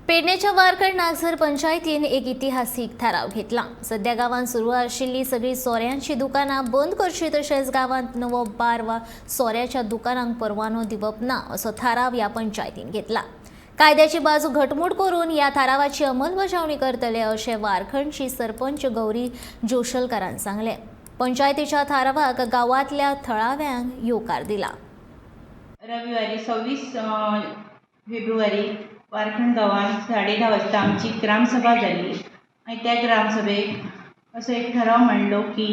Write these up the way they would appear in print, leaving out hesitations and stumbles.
पेडणेच्या वारखंड नागझर पंचायतीन एक इतिहासीक थाराव घेतला. सध्या गांवांत सुरू आशिल्ली सगळीं सोऱ्यांची दुकानां बंद करची, तशेंच गांवांत नवो बार वा सोऱ्याच्या दुकानांक परवानो दिवप ना असो थाराव ह्या पंचायतीन घेतला. कायद्याची बाजू घटमूट करून ह्या थारावाची अंमलबजावणी करतले अशें वारखंडची सरपंच गौरी जोशलकारान सांगलें. पंचायतीच्या थारावाक गांवांतल्या थळाव्यांक येवकार दिला. रविवारी 26 फेब्रुवारी वारखंड गांवांत 10:30 वाजता आमची ग्रामसभा जाली आनी त्या ग्रामसभेक असो एक ठराव मांडलो की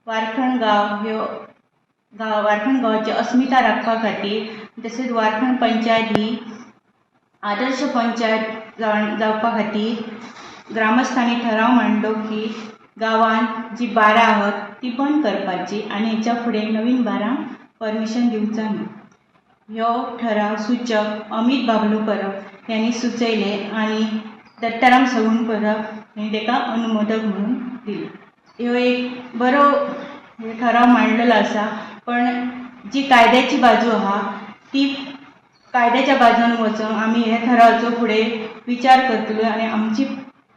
वारखंड गांव ह्यो गांव, वारखंड गांवाची अस्मिता राखपा खातीर, तशेंच वारखंड पंचायत ही आदर्श पंचायत जावपा खातीर ग्रामस्थांनी ठराव मांडलो की गांवांत जी बारां आहात ती बंद करपाची आनी हेच्या फुडें नवीन बारांक परमिशन दिवचो न्हू. ह्यो ठराव सूचक अमीत बाबलू परब यांनी सुचयले आनी दत्ताराम सगुण परब यांनी ताका अनुमोदक म्हणून दिली. ह्यो एक बरो ठराव मांडलेलो आसा, पण जी कायद्याची बाजू आहा ती कायद्याच्या बाजून वचून आमी हे ठरावाचो फुडें विचार करतले आनी आमची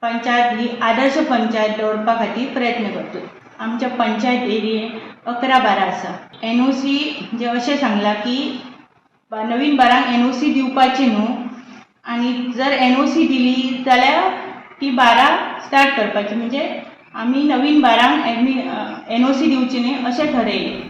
पंचायत ही आदर्श पंचायत दवरपा खातीर प्रयत्न करतले. आमच्या पंचायत एरियेन 11 बारां आसा. एनओसी जे अशें सांगलां की नवीन बारांक एनओसी दिवपाची न्हू आनी जर एनओसी दिली जाल्यार ती बारां स्टार्ट करपाची. म्हणजे आमी नवीन बारांक एनओसी दिवची न्ही अशें ठरयलें.